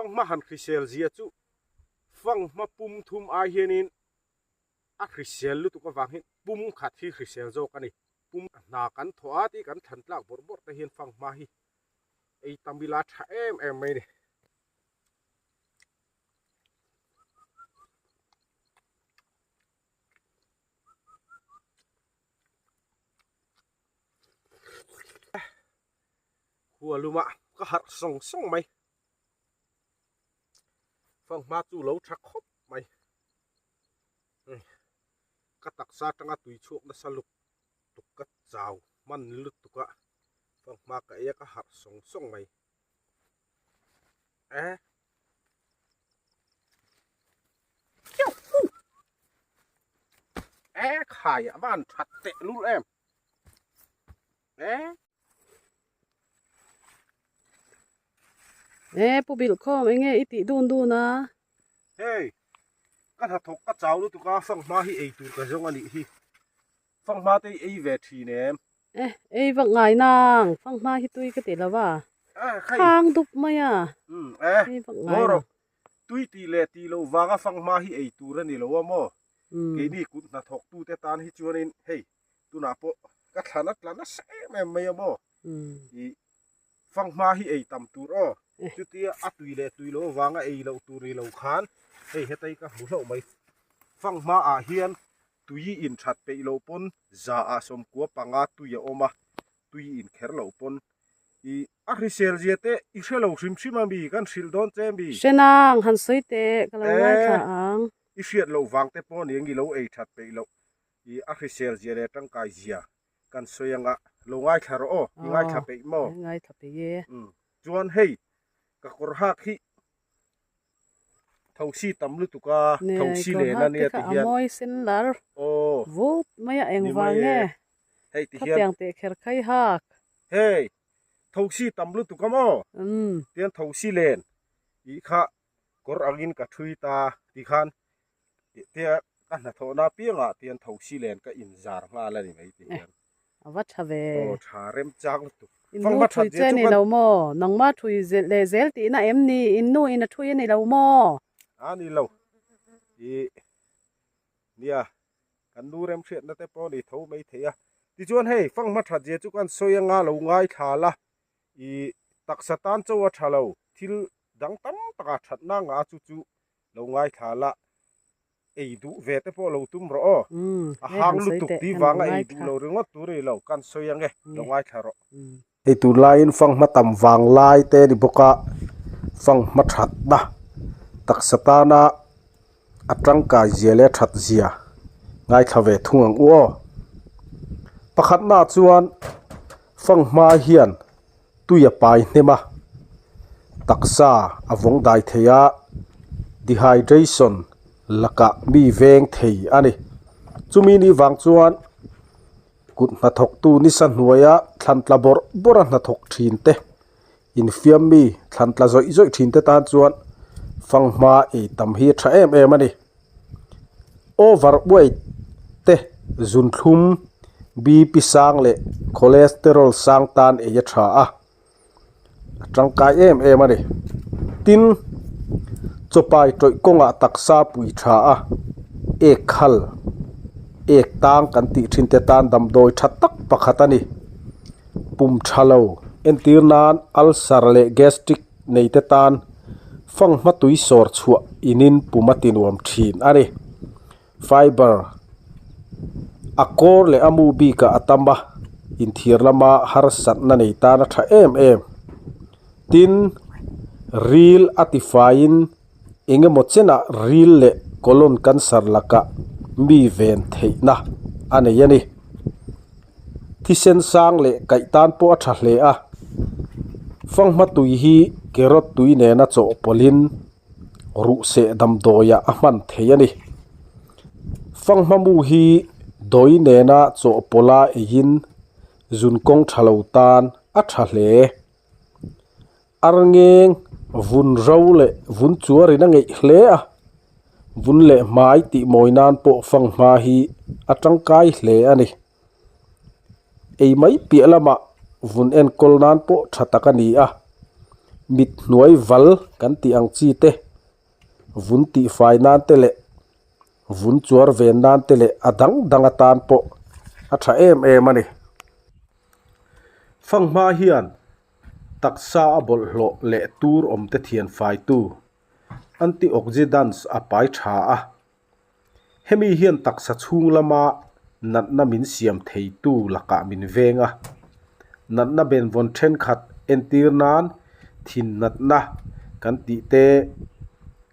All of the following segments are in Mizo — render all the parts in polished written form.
Fanghma han hrisel zia chu fanghma pum thum ai hianin a hrisel lutuk avang hian pum khat hi hrisel zawk a ni. Pum hna kan thawh a tih kan thlan tlak bawrh bawrh te hian fanghma hi ei tam ila tha em em mai a ni. Khua luma ka harh sawng sawng mai. Fanghma chu lo tha khawp mai. Ka taksa atanga tui chhuak nasa luk tuk ka chau hman lutuk a, fanghma ka ei a ka harh sawng sawng mai. Eh. Eh khai a van that teh lul em. Eh. Eh pu bilh khawm enge i tih dun dun a. Hei ka hnathawk ka chau lutuk a fanghma hi ei tur ka zawng a nih hi. Fanghma te hi ei ve thin em? Eh ei vak ngai nang fanghma hi tui ka ti lo a. Eh khai. Khang dup mai a. Um eh. Ei vak ngai lo. Tui tih leh tih loh vanga fanghma hi ei tur a ni lo a maw? Keini kut hnathawk tute tan hi chuanin hei tunah pawh ka thlan a tla nasa em em mai a maw? Ih fanghma hi ei tam tur aw. Chutia a tui leh tui loh avanga ei loh tur ni lo khan hei hetai ka hmu hlauh mai. Fanghma ah hian tui in that peih loh pawn za ah sawmkua panga tui a awm a, tui in kher loh pawn ih a hrisel zia te i hre lo hrim hrim a mi kan hrilh dawn che mi. Hre nang han sawi teh ka lo ngaithla ang. I hriat loh vang te pawh ni ang i lo ei that peih loh ih a hrisel zia leh tangkai zia kan sawi anga lo ngaithla rawh aw i ngaithla peih maw? Aw ngaithla peih e. Umm chuan hei ka kawr hak hi Thosi tam lutuk a, thosi len a nia ti hian. A mawi sen lar vut mai a eng vang nge khatiang teh kher khai hak. Hei thosi tam lutuk a maw tian thosi len tih kha kawr angin ka thui ta ti khan tia ka hnathawhna apiangah tian thosi len ka inzar nghal a ni mai ti hian. A va tha ve. Aw tha rem chang lutuk. In nu thui che ni lo maw? Nangma thui leh zel tihna em ni? In nu in a thui a ni lo maw? A ni lo. Ih nia kan nu remhriatna te pawh ni tho mai thei a. Tichuan hei fanghma that zia chu kan sawi anga lo ngaithla la. Ih taksa tan chaw a tha lo thil dang tam taka thatna nga chu chu lo ngaithla la. Ei duh ve te pawh lo tum rawh aw. A hang lutuk tih vanga ei duh lo ringawt tur a ni lo, kan sawi ange, lo ngaithla rawh. Hei tunlaiin fanghma tam vang lai te a ni bawk a, fanghma thatna taksa tana a tangkai zia leh a that zia ngaithla ve thung ang u aw. Pakhatnaah chuan fanghma hian tui a pai hnem a, taksa a vawng dai thei a, dehydration lakah mi veng thei a ni. Chumi ni vang chuan kut hnathawktu nisa hnuaia thlan tla bawrh bawrh a hnathawk thin te, infiam mi thlan tla zawih zawih thin te tan chuan fanghma ei tam hi a tha em em a ni. Overweight te zunthlum, BP sang leh cholesterol sang tan ei a tha a, a tangkai em em a ni. Tin, chawpai tawih kawngah taksa pui tha a, ek khal, ek tang kan tih thin te tan damdawi tha tak pakhat a ni. Pum tha lo entir nan ulcer leh gastric nei te tan fanghma tui sawr chhuah inin pum a ti nuam thin a ni. Fiber a kawr leh a mu bikah a tam a, inthiar lama harsatna nei tan a tha em em. Tin, ril a ti faiin eng emaw chenah ril leh colon cancer lakah mi ven theihna a nei a ni. Thisen sang leh kaih tan pawh a tha hle a, fanghma tui hi carrot tui nena chawhpawlhin ruhseh damdawiah a hman thei a ni. Fanghma mu hi dawi nena chawhpawlha eiin zun kawng tha lo tan a tha hle. Arngeng vun ro leh vun chuarin a ngeih hle a, vun leh hmai tih mawi nan pawh fanghma hi a tangkai hle a ni. Ei mai piah lamah vun enkawl nan pawh tha tak a ni a. Mit hnuai val kan tih ang chi te, vun tihfai nan te leh vun chuar ven nan te leh a dang dang atan pawh a tha em em a ni. Fanghma hian taksa a bawlhhlawh leh tur awm te thian faitu antioxidants a pai tha a. Hemi hian taksa chhung lama natna min siam theitu lakah min veng a. Natna benvawn thenkhat entir nan thin natna kan tih te,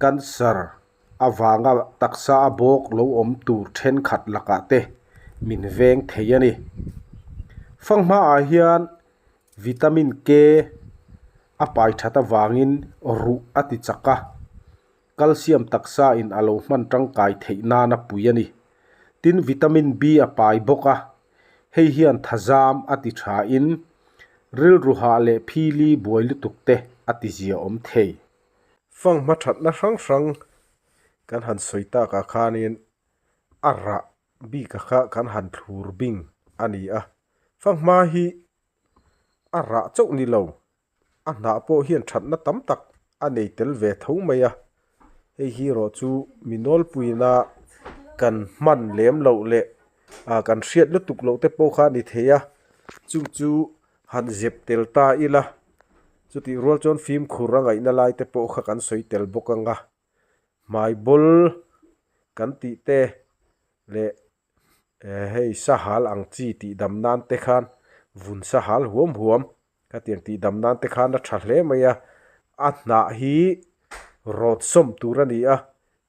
cancer avanga taksa a bawk lo awm tur thenkhat lakah te min veng thei a ni. Fanghmaah hian vitamin K a pai that avangin ruh a ti chak a. Calcium taksa in a lo hman tangkai theih nan a pui a ni. Tin vitamin B a pai bawk a, hei hian thazam a ti tha in rilru hah leh phili buai lutuk te a ti zia awm thei. Fanghma thatna hrang hrang kan han sawi takah khanin a rah bik a kha kan han thlur bing a ni a. Fanghma hi a rah chauh ni lo A hnah pawh hian thatna tam tak a nei tel ve tho mai a, hei hi erawh chu mi nawlpuina kan hman lem loh leh ah kan hriat lutuk loh te pawh kha a ni thei a, chung chu han zep tel ta ila chutih rual chuan fimkhur a ngaihna lai te pawh kha kan sawi tel bawk ang a, hmai bawl kan tih te leh Hei sahal ang chi tih dam nan te khan vun sahal huam huam khatiang tih dam nan te khan a tha hle mai a, a hnah hi rawt sawm tur a ni a,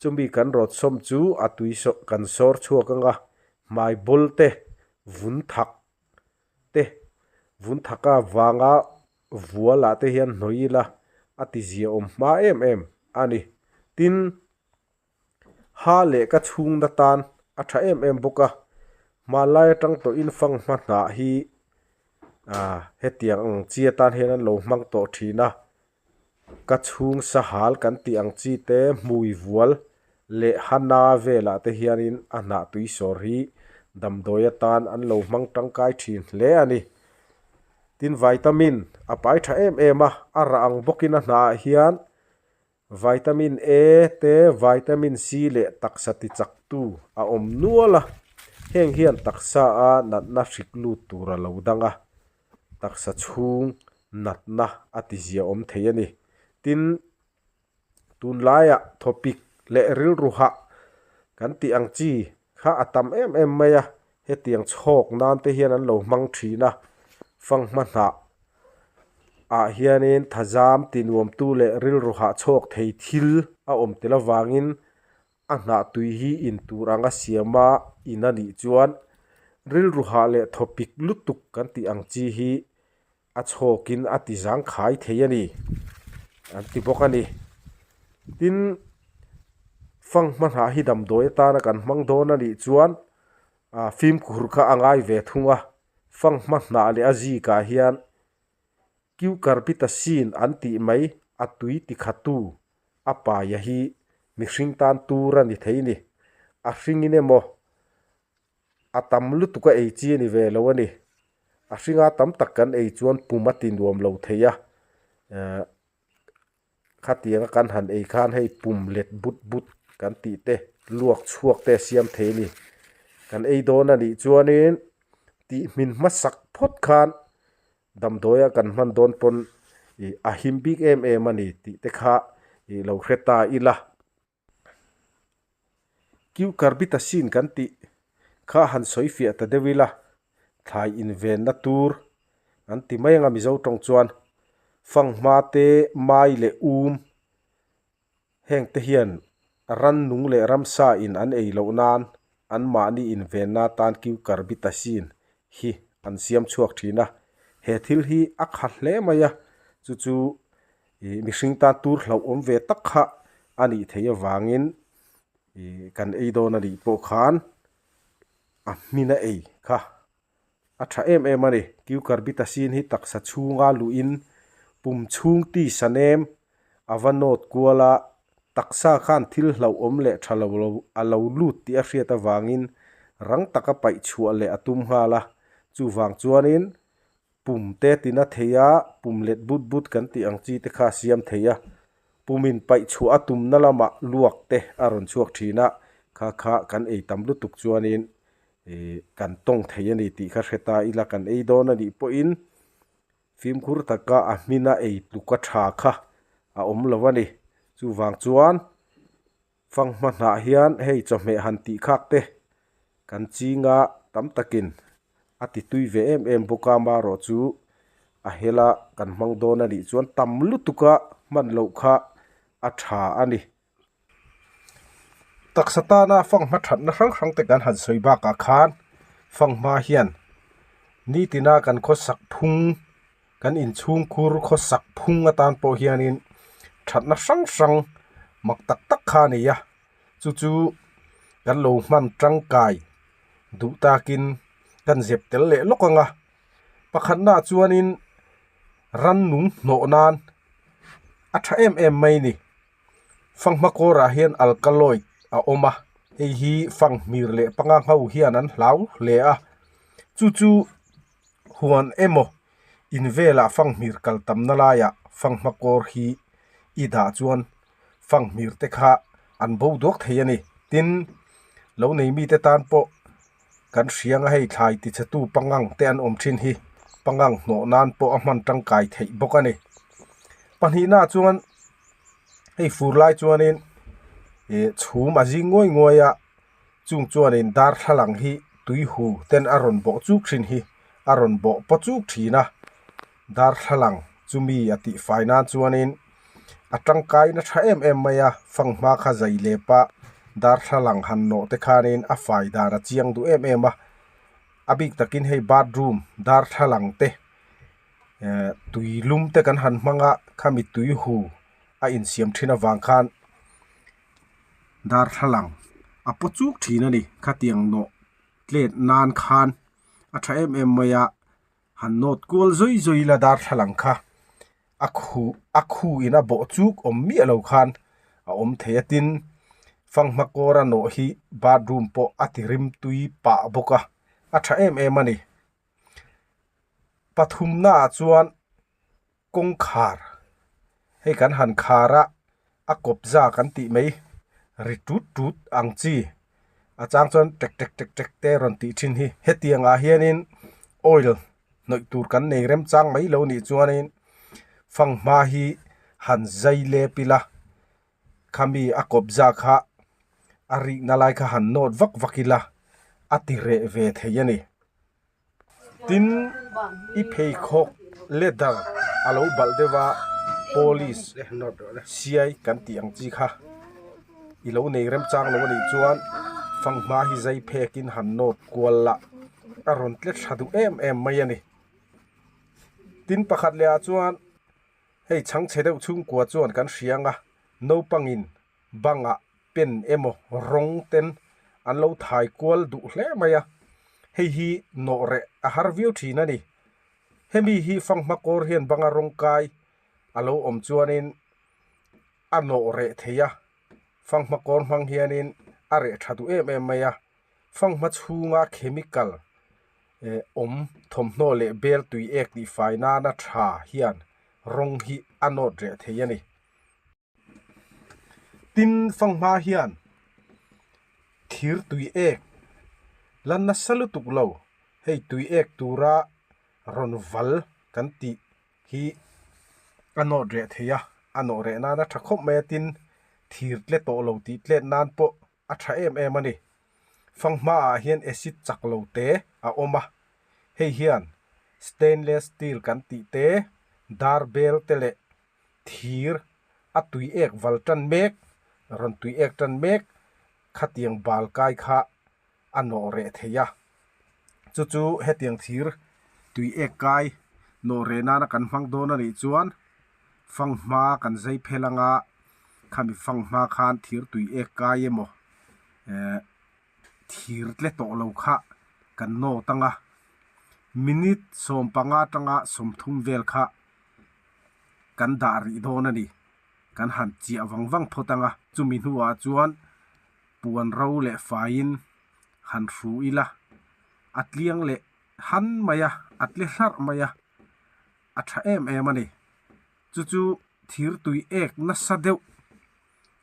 chumi kan rawt sawm chu a tui saw kan sawr chhuak ang a, hmai bawl te vun thak te vun thaka vanga vual ah te hian hnawih ila a ti ziaawm hma em em a ni, tin. Ha leh ka chhungna tan a tha em em bawk a, hmanlai atang tawhin fanghma hnah hi ah hetiang ang chi atan hian an lo hmang tawh thin a, ka chhung sahal kan tih ang chi te hmui vual leh hana velah te hianin a hnah tui sawr hi damdawi atan an lo hmang tangkai thin hle a ni. Tin vitamin a pai tha em em a, a rah ang bawkin a hnah ah hian Vitamin A te, Vitamin C leh taksa tichaktu a awm nual a, heng hian taksa a natna hrik lut tur a lo dang a, taksa chhung natna a tizia awm thei a ni. Tin, tunlaiah thawpik leh rilru hah kan tih ang chi kha a tam em em mai a, hetiang chhawk nan te hian an lo hmang thin a, fanghma hnah ah hianin thazam tinuamtu leh rilru hah chhawk thei thil a awm tel avangin a hnah tui hi in tur anga siama in a nih chuan rilru hah leh thawpik lutuk kan tih ang chi hi a chhawkin a ti zangkhai thei a ni an ti bawk a ni. Tin, fanghma hnah hi damdawi atana kan hmang dawn a nih chuan ah fimkhur kha a ngai ve thung a, fanghma hnah leh a zikah hian cucurbitacin an tih mai a tui tikhatu a paia hi mihring tan tur a ni thei ni. A hringin emaw A tam lutuk a ei chi a ni ve lo a ni. A hringa tam tak kan ei chuan pum a ti nuam lo thei a, ehh khatianga kan han ei khan hei pum let but but kan tih te luak chhuak te a siam thei a ni. Kan ei dawn a nih chuanin tih hmin hmasak phawt khan damdawia kan hman dawn pawn ih a him bik em em a ni tih te kha ih lo hre ta ila. Cucurbitacin kan tih kha han sawi fiah ta deuh ila, thlai invenna tur an ti mai anga Mizo tawng chuan fanghma te, mai leh um heng te hian rannung leh ramsa in an ei loh nan anmahni invenna atan cucurbitacin hi an siam chhuak thin a, he thil hi a kha hle mai a, chu chu Ih mihring tan tur hlauhawm ve tak kha a nih theih avangin ih kan ei dawn a nih pawh khan a hmin a ei kha a tha em em a ni. Cucurbitacin hi taksa chhunga luhin pum chhung tisa nem a va nawt kual a, taksa khan thil hlauhawm leh tha lo lo a lo lut tih a hriat avangin rang taka paih chhuah leh a tum nghal a, chuvang chuanin. Pum te tina thei a, pum let but but kan tih ang chi te kha a siam thei a. Pumin paih chhuah a tumna lamah luak te a rawn chhuak thin a, kha kha kan ei tam lutuk chuanin ih kan tawng thei a ni tih kha hre ta ila kan ei dawn a nih pawhin fimkhur taka a hmina ei tluk a tha kha a awm lo a ni. Chuvang chuan Fanghma hnah hian hei chawhmeh han tih khak te kan chinga tam takin a ti tui ve em em bawk a, marawh chu a hela kan hmang dawn a nih chuan tam lutuka hman loh kha a tha a ni. Taksa tana fanghma thatna hrang hrang te kan han sawi bakah khan fanghma hian nitina kan khawsak phung Kan inchhungkhur khawsak phung atan pawh hianin thatna hrang hrang mak tak tak kha a nei a, chu chu kan lo hman tangkai duh takin kan zep tel leh lawk ang a. Pakhatnaah chuanin rannung hnawh nan a tha em em mai a ni. Fanghma kawrah hian alkaloid a awm a, hei hi fanghmir leh panga ngho hian an hlau hle a, chu chu. Huan emaw in velah fanghmir kal tamna laiah fanghma kawr hi i dah chuan fanghmir te kha an bo duak thei a ni. Tin, lo nei mite tan pawh kan hriang a hei thlai tichhetu pangang te an awm thin hi pangang hnawh nan pawh a hman tangkai theih bawk a ni. Pahnihnaah chuan hei fur lai chuanin ih chhum a zing nguai nguai a. Chung chuanin darthlalang hi tuihu ten a rawn bawh chuk thin hi a rawn bawh paw chuk thin a, darthlalang chumi a tihfai nan chuanin a tangkaina tha em em mai a, fanghma kha zai lep a darthlalang han nawh te khanin a fai dan a chiang duh em em a, a bik takin hei bathroom darthlalang te eh tui lum te kan han hmang a khami tuihu a insiam thin avang khan. Darthlalang a paw chuk thin a ni. Khatiang nawh tlet nan khan a tha em em mai a, han nawt kual zui zui la darthlalang kha a khuh a khu in a bawh chuk awm miah lo khan a awm thei a tin fanghma kawr a nawh hi bathroom pawh a ti rim tui pah bawk a, a tha em em a ni. Pathumna ah chuan. Kawngkhar, hei kan han khar a, a kawpza kan tih mai ri tut tut ang chi a chang chuan tek tek tek tek te rawn tih thin hi hetiang ah hianin oil hnawih tur kan nei remchang mai lo nih chuanin fanghma hi han zai lep ila khami a kawpza kha a rihna lai kha han nawt vak vak ila a ti reh ve thei a ni. Tin, i pheikhawk leather a lo balh deuh a, polish siai kan tih ang chi kha i lo nei remchang lo a nih chuan fanghma hi zai phekin han nawt kual la a rawn tle tha duh em em mai a ni. Tin, pakhat leh ah chuan hei chhangchhe deuh chhungkua chuan kan hria ang a, naupangin bangah pen emaw rawng ten an lo thai kual duh hle mai a, hei hi nawh reh a har viau thin a ni. Hemi hi fanghma kawr hian banga rawng kai a lo awm chuanin a nawh reh thei a, fanghma kawr hmang hianin a reh tha duh em em mai a, fanghma chhunga chemical eh awm thawmhnaw leh bel tui ek tih fai nana tha hian rawng hi a nawt reh thei a ni. Tin, fanghma hian thir tui ek la nasa lutuk lo, hei tui ek tura rawn val kan tih hi a nawt reh thei a, a nawh reh nan a tha khawp mai a, tin thir tle tawh lo tih tlet nan pawh a tha em em a ni. Fanghma ah hian acid chak lo te a awm a, hei hian stainless steel kan tih te, dar bel te leh thir a tui ek val tan mek, rawn tui ek tan mek khatiang bal kai kha a nawh reh thei a. Chu chu hetiang thir tui ek kai nawh reh nana kan hmang dawn a nih chuan fanghma kan zai phel anga khami fanghma khan thir tui ek kai emaw eh thir tle tawh lo kha kan nawt anga minute 15 atanga 30 vel kha kan dah rih dawn a ni. Kan han chiah vang vang phawt ang a, chumi hnuah chuan puan ro leh faiin han hru ila, a tliang leh han mai a, a tle hlarh mai a. a tha em em a ni. Chu chu thir tui ek nasa deuh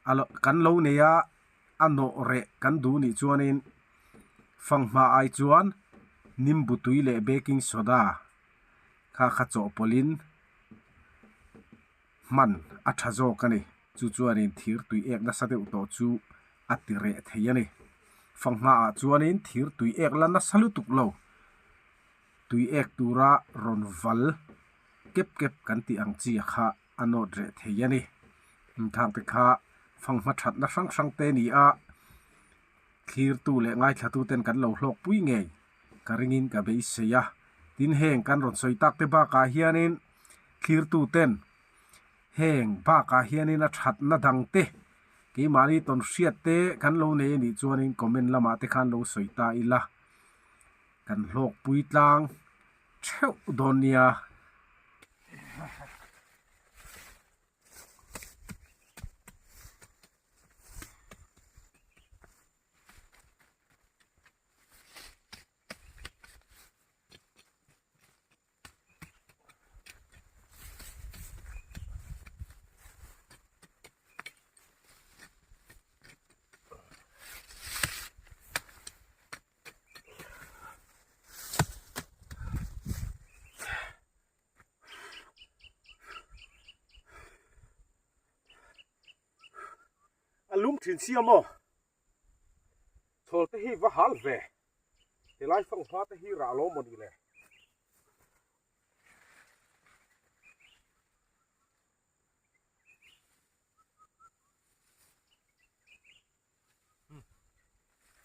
a lo kan lo nei a, a nawh reh kan duh nih chuanin fanghma ai chuan nimbu tui leh baking soda kha kha chawhpawlhin hman a tha zawk a ni. Chu chuanin thir tui ek nasa deuh tawh chu a ti reh thei a ni. Fanghma ah chuanin thir tui ek la nasa lutuk lo. Tui ek tura rawn val kep kep kan tih ang chi a kha a nawt reh thei a ni. Inthang te kha fanghma thatna hrang hrang te ni a, thlirtu leh ngaithlatu ten kan lo hlawk pui ngei ka ringin ka beisei a. Tin heng kan rawn sawi tak te bakah hianin thlirtu ten heng bakah hianin a thatna dang te keimahni tawn hriat te kan lo nei a nih chuanin comment lamah te khan lo sawi ta ila. Kan hlawkpui tlang theuh dawn nia. A lum thin sia maw? Chhawl te hi va hal ve. Helai fanghma te hi rah lo maw ni le?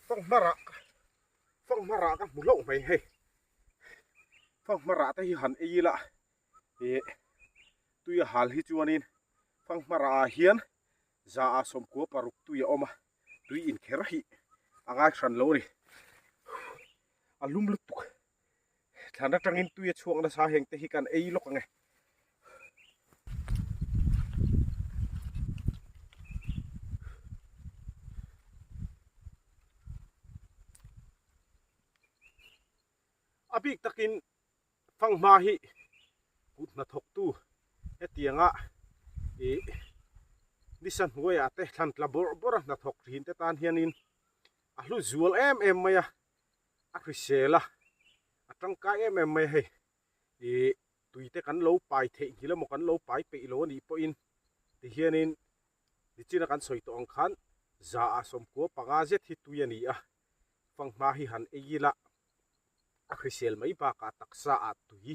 Fanghma rah fanghma rah ka hmu hlauh mai hei fanghma rah te hi han ei ila ih tui a hal hi chuanin fanghma rah ah hian za ah sawmkua paruk tui a awm a tui inkher hi a ngai hran lo a ni a lum lutuk thlan atangin tui a chhuak nasa heng te hi kan ei lawk ang e. A bik takin fanghma hi kut hnathawktu hetianga ih nisa hnuaiah te thlan tla bawrh bawrh a hnathawk thin te tan hianin a hlu zual em em mai a, a hrisel a, a tangkai em em mai a hei ih tui te kan lo pai theih nghilh emaw kan lo pai peih lo anih pawhin tihianin nichina kan sawi tawh ang khan za ah sawmkua panga zet hi tui a ni a, fanghma hi han ei ila a hrisel mai bakah taksa ah tui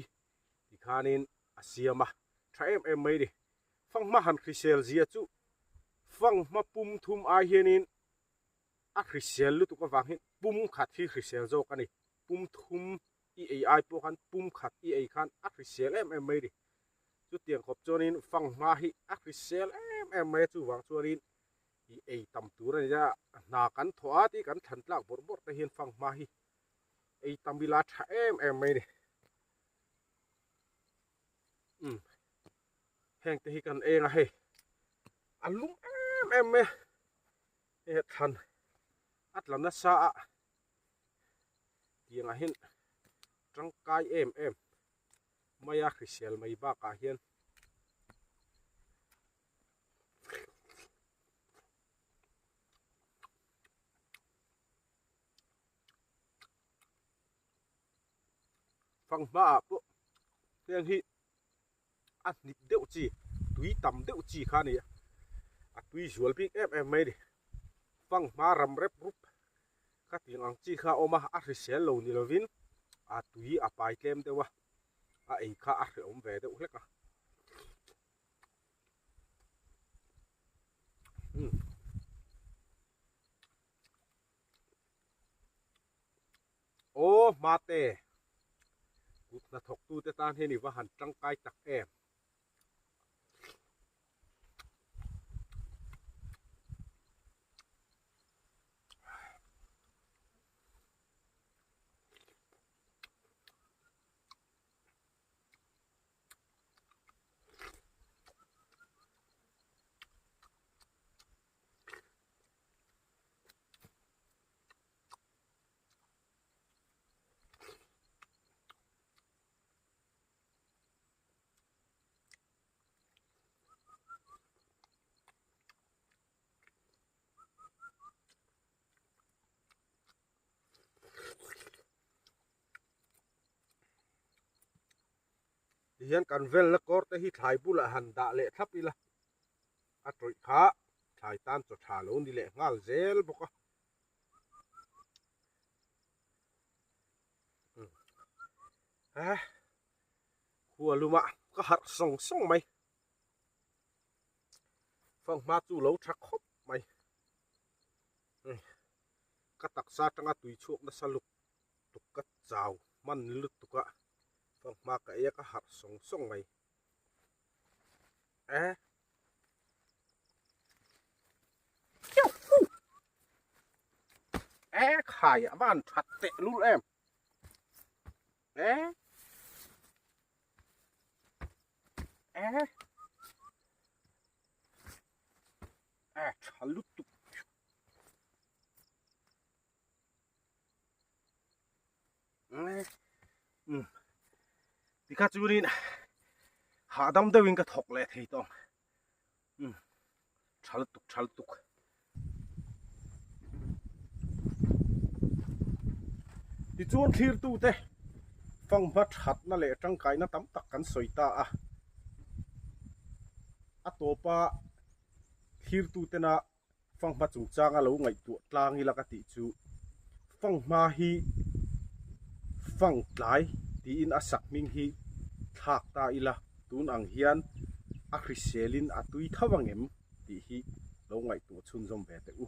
tikhanin a siam a, tha em em mai a ni. Fanghma han hrisel zia chu fanghma pum thum ai hianin a hrisel lutuk avang hian pum khat hi hrisel zawk a ni. Pum thum i ei ai pawh khan pum khat i ei khan a hrisel em em mai a ni. Chutiang khawp chuanin fanghma hi a hrisel em em mai a, chuvang chuanin i ei tam tur a ni a, hna kan thawh a tih kan thlan tlak bawrh bawrh te hian fanghma hi ei tam ila tha em em mai a ni. Umm heng te hi kan eng a hei a lum em em mai a. Hei thlan a tla nasa a tiangah hian tangkai em em mai a hrisel mai bakah hian fanghma ah pawh heng hi a hnip deuh chi tui tam deuh chi kha a ni a a tui zual bik em em mai a ni fanghma ram rep rup kha tiang ang chi kha a awm a a hrisel lo ni lovin a tui a pai tlem deuh a a ei kha a hrehawm ve deuh hlek a. Aw hmate kut hnathawk tute tan hian i va han tangkai tak em. Tihian kan velna kawr te hi thlai bulah han dah leh thlap ila a tawih kha thlai tan chaw tha lo ni leh nghal zel bawk a. Eh khua luma ka harh sawng sawng mai. Fanghma chu lo tha khawp mai. Ka taksa atanga tui chhuak nasa luk tuk ka chau hman lutuk a fanghma ka ei a ka harh sawng sawng mai. Eh. Eh khai a van that teh lul em. Eh. Eh. Eh tha lutuk. Um tikha chuanin hahdam deuhin ka thawk leh thei tawh ang um tha lutuk tha lutuk. Tichuan thlirtute fanghma thatna leh tangkaina tam tak kan sawi ta a, a tawpa thlirtutena Fanghma chungchanga lo ngaihtuah tlang ila ka tih chu Fanghma hi Fang tlai tiin a sak hming hi thlak ta ila tun ang hian a hriselin a tui tho ang em tih hi lo ngaihtuah chhunzawm ve teh u.